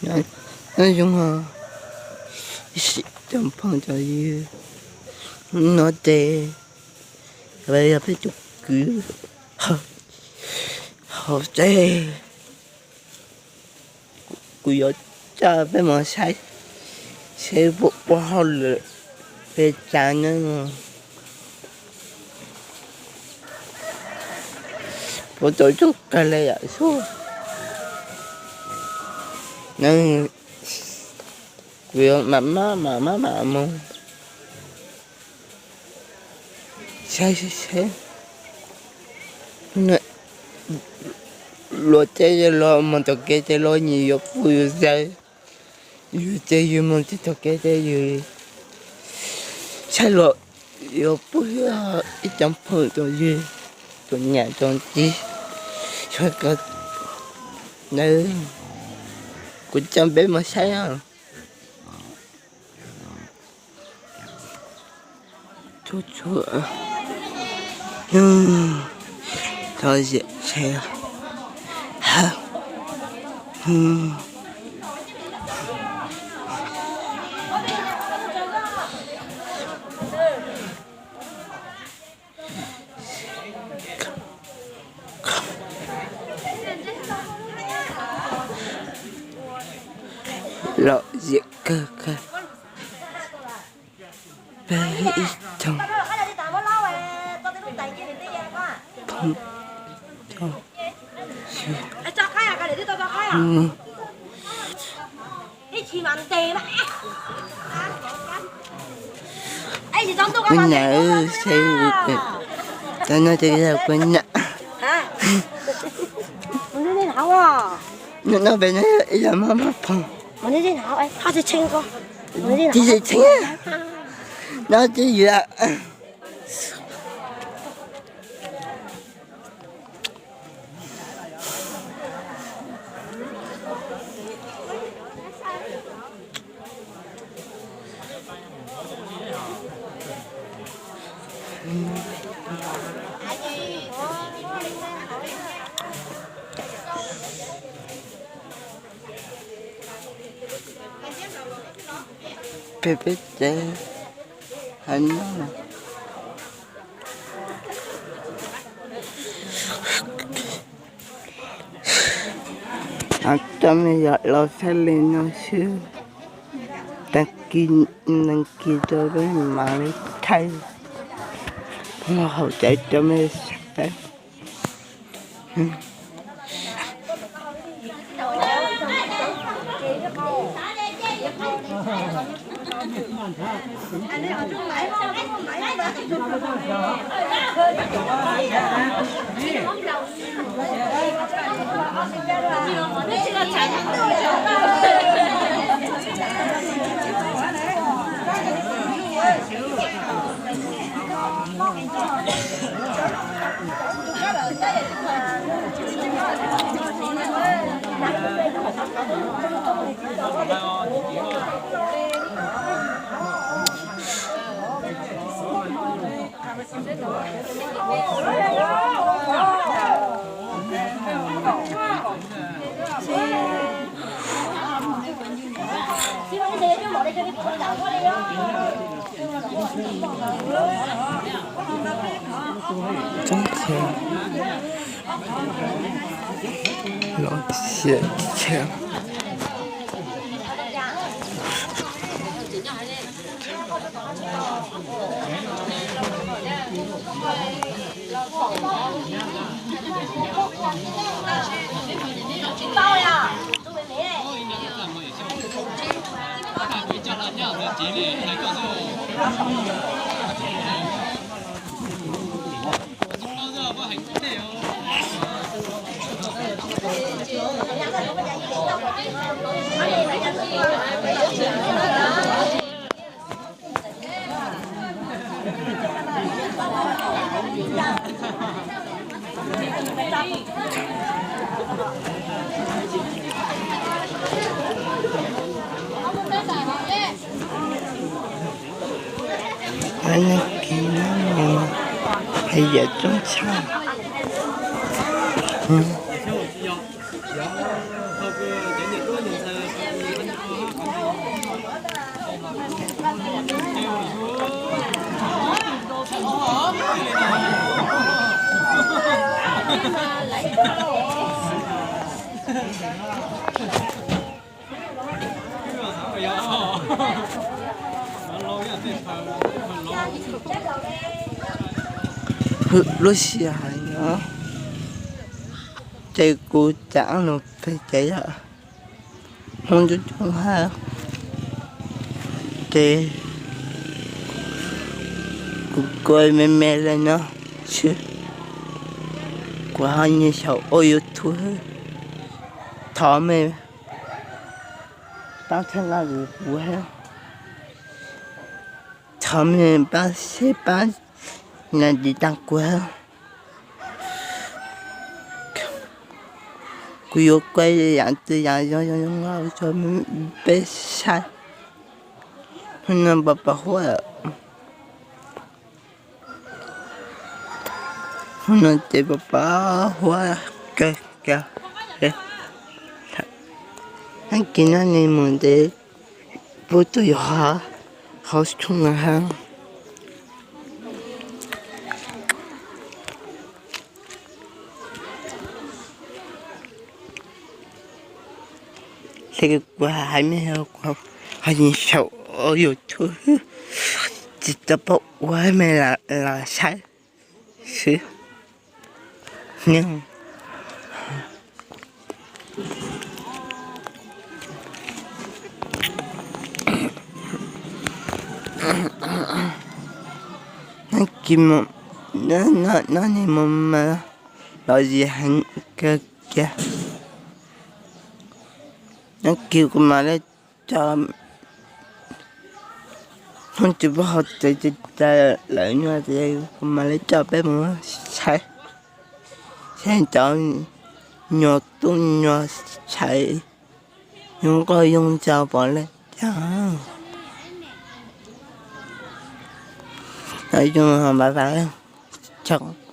Nyob zoo os ib tsoom phooj cov ywg, no ces yog peb tus kwv hauv tsev, kuv yuav coj peb mus saib seb puas ua hauj lwm pes tsawg na. Puas tau coob kawg li yom xub. Kuv yuav mam maj mam maj mam mus saib saib. Luag tej los mus tom kev tej los nyias yuav puj yuav zaws, yus ces yus mus tsis tom kev ces yus saib los yuav puj ib cov phooj tus ywg, tus niam tus txiv, sawv ko ntawd. Kuv coj peb mus saib os. Txhua txhua, txhua ziam tsheb. Lom zem kawg kawg. Peb ib tsoom phooj ywg, kuv nam, saib, tau no ces yog kuv nam. No pem no ib yam maj maj phoom. Tib tshee tshee no ces yus Peb peb tsev hais no. Coj me nyuam los saib li no xwb. Tag kis, tag kis rau peb mam li thaij hauv tsev rau mej saib. Tsob chaw los xiam chaw. Hais yam coob tshaj. Lub sij hawm no ces kuv cov lus pem ces yog Hmoob coob coob hab, ces kuv kua me me le no xwb, kuv ho nyiam xyaum ua YouTube, thov mej pab txhawb nqa kuv, thov mej pab share pab nias tiv tas kuv. Kuv yuav kua yam twg yam zoo zoo rau peb saib. Hnub no pos pos huab, hnub no ces pos pos huab kawg kiag. Hnub kis no ne mus ntev pub tuaj yuav hauv tshooj no hab. Li kuv hais mej, kuv ho nyiam xyaum ua YouTube, tsis tau paub ua mej lam saib xwb. Hnub kis, hnub no ne mus mas lom zem heev kawg kiag. Hnub kis kuv mam li coj, hnub tsis paub hau tsev tsis tas lawm no ces kuv mam li coj peb mus saib, saib cov nyuag tub nyuag tshais yoo nkauj yoo nraug pom le caag. Nyob zoo, bye bye, tsaug.